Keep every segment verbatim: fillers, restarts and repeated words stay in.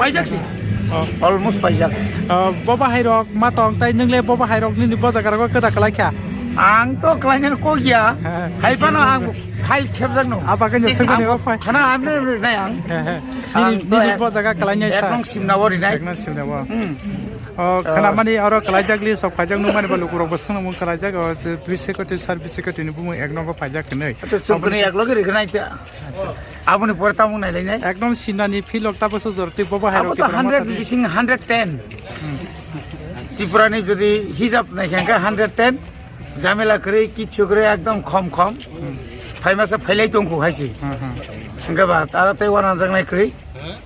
Paijak si. Oh. Almost paijak. Oh, bo bahai rok ma tong tai nwng le bo bahai rok nini bo jaga rogo kwda kwlai kha? Ang to kwlainani kok ya. He. Hai phano ang file khepjak no. Apa kanya sengkoni bo phai? Khana amne nai ang. He, he. Nini, ang to nini ek-, bo jaga kwlainai sa? Ekdom simna bo rinai. Ekdom simna bo. Hmm. Oh, khana mani aro kwlaijak li sok phaijak nung mani bo lukurok bo sengmung kwlaijak o je bisekuti sar bisekuti ni bumung ekno bo phaijak hinwi. Ato sengkoni eklogi rignai ta. Acha. Aboni pore tamo nailainai. Ekdom sinani philok tabo se jorti bo bahai abo rok to Tripura hundred motha di. Bising hundred ten. Hmm. Tripura ni jodi hijab nai khe hundred ten. Jamela kwrwi, kichu kwrwi, ekdom khom khom. Hmm. Phaimasa phailai tongkhu haisi. Hmm, hmm. Hwnkhe ba, tara tei uananjaknai kwrwi.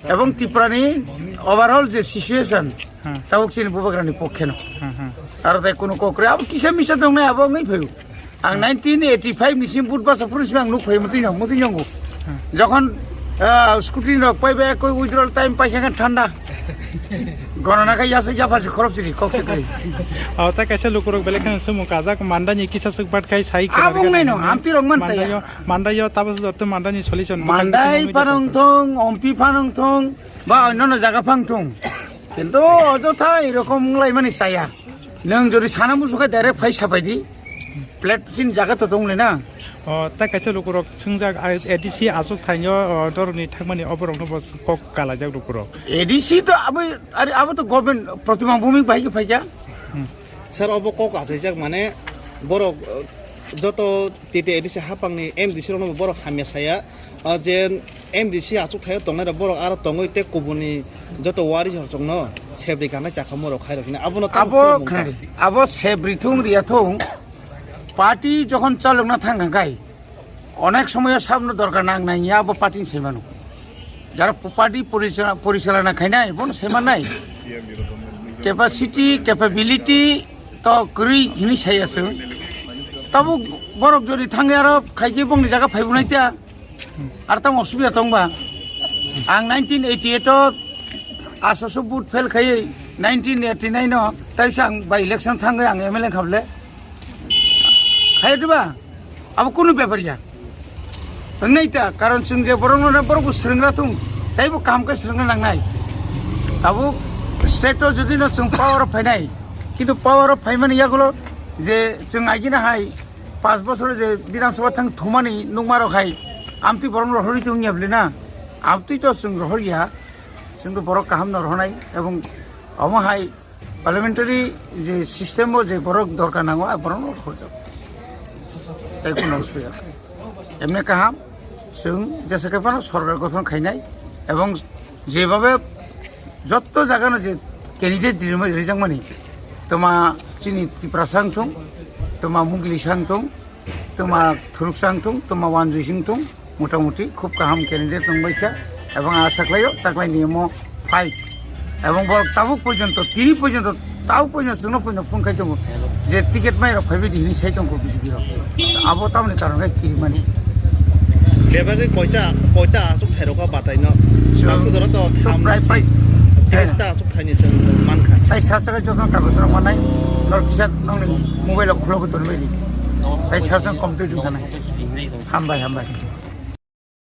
Ebong Tripura ni overall je situation, hmm, tabuk chini bubagrani pokhe no. Hmm, hmm. Aro tei kunu kok kwrwi, abo kisa misa tongnai, abo wngwi phaio. Ang nineteen eighty-five ni sim but basa phuru sim ang nuk phai mutui nang, mutui nango. Hmm. Jokhon, ah, scrutiny rok pai bai koi withdrawal time pai khe thanda. Gonana khai yasuk yapha se khorop siri kok se kai. Oh, ta kaisa lukurok belai kheno sumung kajak manda ni kisa suk bat khai sai. Abo khwna nai no, rwgani amtwi rok man saya. Manda yo, manda yo tabas dorto manda ni solution. Mandai phanang thong, ompi phanang thong, ba onno no jaga phang thong. Kintu ojotha erokom wnglaimani chaya. Nwng jodi sana musu khe direct phai sapai di. Plate sin jaga to tong le na. O, ta kaisa lukurok swngjak, A D C achuk thaino, o, dorokni thangmani oborokno bo kok kalaijak lukurok. A D C to abo, are abo to government Pratima Bhumik bai khe phaikha. Hmm. Sir, obo kok achaijak mane borok, o, joto T T A D C hapangni M D C rokno borok hamya saya, o, je M D C achuk thaio tongnai rok borok aro tongwi tei kubuni joto wari rokno sebri kanai chakhamung rok khai rok hino. Abono tamo abo khulumung kha? Khwnadi, abo sebri thung riya thung, party jokhon chalokna thang kha khai, onek somoyo sabno dorkar nang nang ya abo party ni sai mano. Jara party porichal-, porichalana khainai, bono sai mannai. Capacity, capability to kwrwi hini sai aswk. Tabuk borok jodi thangwi aro khaikhe bongni jaga phaibunai ta. Ar tamo osubida tongba. Ang nineteen eighty-eight o asoso vote fail khaiwi nineteen eighty-nine o taisa ang by election thangwi ang M L A khable. Khai diba? Abo kunu bepar ya. Wngnai ta, karon chwng je borokno na borokbo swrwngna thung, taibo kaham khe swrwngna nangnai. Tabuk state o jodi no chwng power o phainai, kintu power o phaimani yagulo je chwng agina hai panch bochor je Bidhan Sabha thang thumani nukma rok hai amtwi borok rohorwi tong ya bwle na? Amtwi to chwng rohor ya, chwng to borok kaham no rohornai, ebong omo hai parliamentary je system o je borok dorkar nango, a borok no rohorjak. Tai kono osubida khe. Emne kaham, chwng jesa khe phano sorkar gothon khainai, ebong jebhabe jotto jaga no je candidate rijak-, rijakmani, toma chini Tiprasa wng thung, toma Mugli sa wng thung, toma Thuruksa wng thung, toma Wanjui Singh thung, motamuti khub kaham candidate wng bai kha, ebong asa khlaio taklai ni omo fight, ebong borok tabuk porjonto, tini porjonto, tabuk porjonto chwngno porjonto phone khai tongo je ticket mai rok phaibai di hini sai tongkho B J P rok, abo tamoni karon khai kirimani. Bebagwi koita, koita aswk thairokha bataino? Chwng Aswk jora to to tham prai si, pai. Teis ta aswk thaini chwng mankha. Tai sir chwng joto kagoj rok manai, nor kisa nongni mobile o khulogwi tonwi di. Tai sir chwng complete wngkha nai. Hambai, hambai.